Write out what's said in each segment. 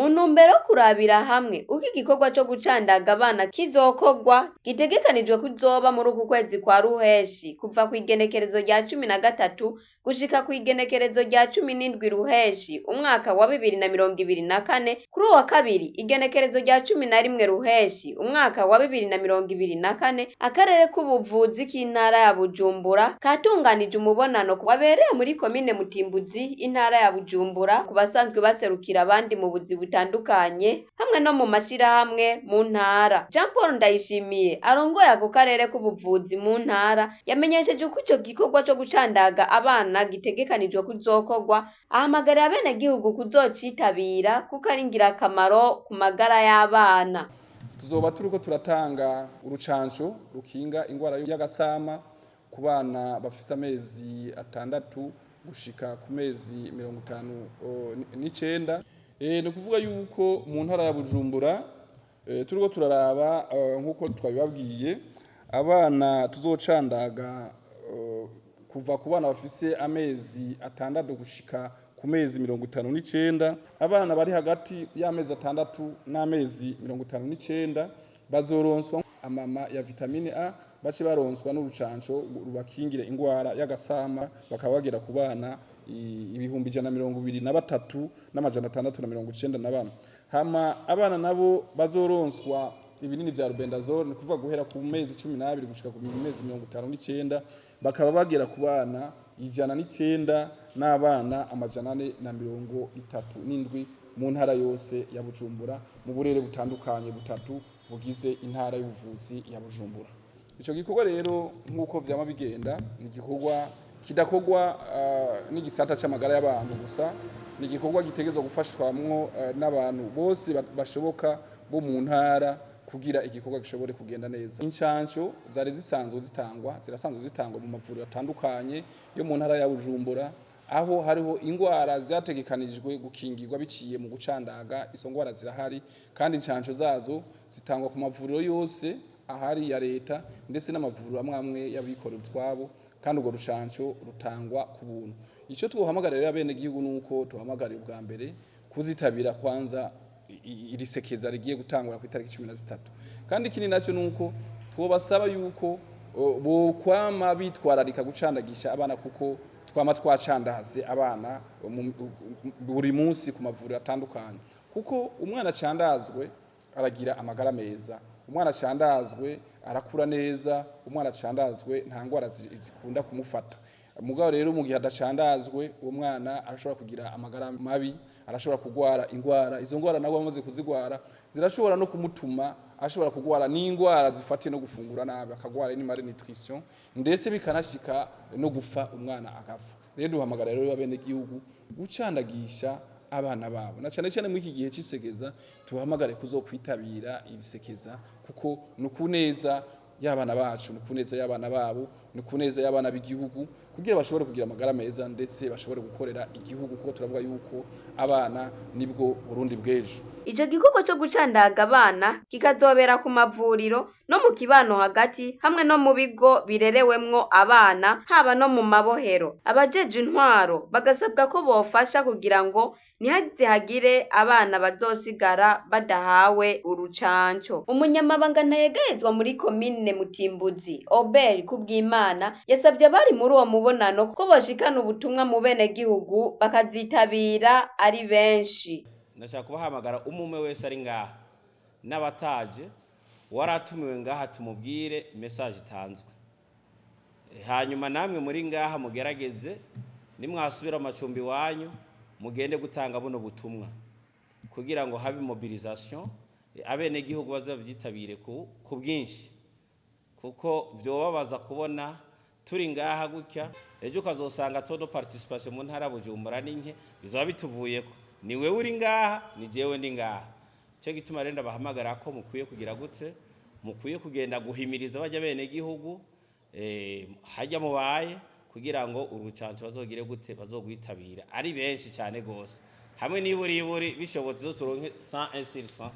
Mu ntumbero yo kurabira hamwe uko igikorwa co gucandaga abana kizokorwa, gitegekanijwe kuzoba muri uku kwezi kwa Ruheshi, kuva kw'igenekerezo rya 13 gushika kw'igenekerezo rya 17 Ruheshi umwaka wa 2024, kuri uwo wa kabiri igenekerezo rya 11 Ruheshi umwaka wa 2024, akarere k'ubuvuzi k'intara ya Bujumbura katunganije umubonano wabereye muri komine Mutimbuzi, intara ya Bujumbura, ku basanzwe baserukira abandi mu buzi butandukanye hamwe no mu mashirahamwe mu ntara. Jean Paul Ndayishimiye arongoye ako karere k'ubuvuzi mu ntara yamenyesheje uko ico gikorwa co gucandaga abana gitegekanijwe kuzokorwa, ahamagarira abenegihugu kuzocitabira kuko ari ingirakamaro ku magara y'abana. Tuzoba turiko turatanga urucanco rukinga ingwara y'agasama ku bana bafise amezi 6 gushika ku mezi 59. Ni ukuvuga yuko mu ntara ya Bujumbura turiko turaraba, nk'uko twabibabwiye, abana tuzocandaga kuva ku bana bafise amezi 6 gushika ku mezi 59. Abana bari hagati y'amezi 6 n'amezi 59 bazoronswa amama ya vitamine A, bace baronswa n'urucanco rubakingira ingwara y'agasama, bakaba bagera ku bana 123,694. Hama abana nabo bazoronswa ibinini vya albendazole, ni kuvuga guhera ku mezi 12 gushika ku mezi 59, bakaba bagera ku bana 109 n'abana 437 mu ntara yose ya Bujumbura, mu burere butandukanye butatu bugize intara y'ubuvuzi ya Bujumbura. Ico gikorwa rero, nk'uko vyama bigenda, ni igikorwa kidakorwa n'igisata c'amagara y'abantu gusa, ni igikorwa gitegerezwa gufashwamwo n'abantu bose bashoboka bo mu ntara kugira igikorwa gishobore kugenda neza. Incanco zari zisanzwe zitangwa, zirasanzwe zitangwa mu mavuriro atandukanye yo mu ntara ya Bujumbura, aho hariho ingwara zategekanijwe gukingirwa biciye mu gucandaga. Izo ngwara zirahari kandi incanco zazo zitangwa ku mavuriro yose ahari ya leta, ndetse n'amavuriro amwe amwe y'abikorera utwabo, kandi urwo rucanco rutangwa ku buntu. Ico twohamagarira abenegihugu nuko tuhamagarira ubwa mbere kuzitabira kwanza iri sekeza rigiye gutangura ku itariki 13. Kandi ikindi nacyo nuko twobasaba yuko bokwama bitwararika gucandagisha abana, kuko twama twacandaze abana buri munsi ku mavuriro atandukanye, kuko umwana acandazwe aragira amagara meza, umwana acandazwe arakura neza, umwana acandazwe nta ngwara zikunda kumufata. Mugabo rero mu gihe adacandazwe, uwo mwana arashobora kugira amagara mabi, arashobora kugwara ingwara. Izo ngwara nawe amaze kuzigwara zirashobora no kumutuma ashobora kugwara n'ingwara zifatiye no gufungura nabi, akagwara ni malnutrition, ndetse bikanashika no gufa, umwana agapfa. Rero duhamagara rero abenegihugu gucandagisha abana babo, na cyane cyane muri iki gihe c'isekeza tubahamagare kuzokwitabira ibisekeza, kuko ni kuneza y'abana bacu, ni kuneza y'abana babo, ni kuneza y'abana b'igihugu, kugira bashobore kugira amagara meza ndetse bashobore gukorera igihugu, kuko turavuga yuko abana nibwo Burundi bw'ejo. Ico gikorwa co gucandaga abana kikazobera ku mavuriro no mu kibano hagati, hamwe no mu bigo birerewemwo abana, haba no mu mabohero. Abajejwe intwaro bagasabwa ko bofasha kugira ngo ntihaze hagire abana bazosigara badahawe urucanco. Umunyamabanga ntayegayezwa muri komine Mutimbuzi, Obert Kubwimana, yasabye abari muri uwo mubonano ko boshikana ubutumwa mu benegihugu bakazitabira ari benshi. Ndashaka kubahamagara umwe wese ari ngaha n'abataje, waratumiwe ngaha tumubwire message itanzwe. Hanyuma namwe muri ngaha mugerageze, nimwasubira amacumbi wanyu mugende gutanga buno butumwa kugira ngo habe mobilisation, abenegihugu bazavyitabire ku bwinshi, kuko vyobabaza kubona turi ngaha gutya, ejo ukazosanga taux de participation mu ntara ya Bujumbura ni nke, bizaba bituvuyeko. Ni wewe uri ngaha, ni jewe ndi ngaha. Cyo gituma rero ndabahamagara ko mukwiye kugira gutse, mukwiye kugenda guhimiriza bajya bene gihugu hajya mubaye, kugira ngo urucanco bazogire gute, bazogwitabira ari benshi cyane gose, hamwe n'iburiburi bishobotse zo turonke 101 sur 100.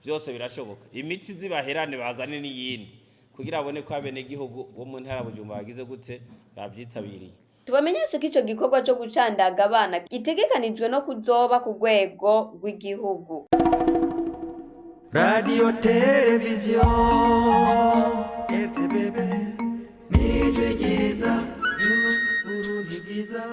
Byose birashoboka. Imiti zibaherane bazane n'iyindi kugira abone ko abenegihugu bo mu ntara ya Bujumbura bagize gute, babyitabiriye. Tubamenyeshe ko ico gikorwa co gucandaga abana gitegekanijwe no kuzoba ku rwego rw'igihugu. Radio televiziyo RTBB, nijwi ryiza ry'Uburundi bwiza.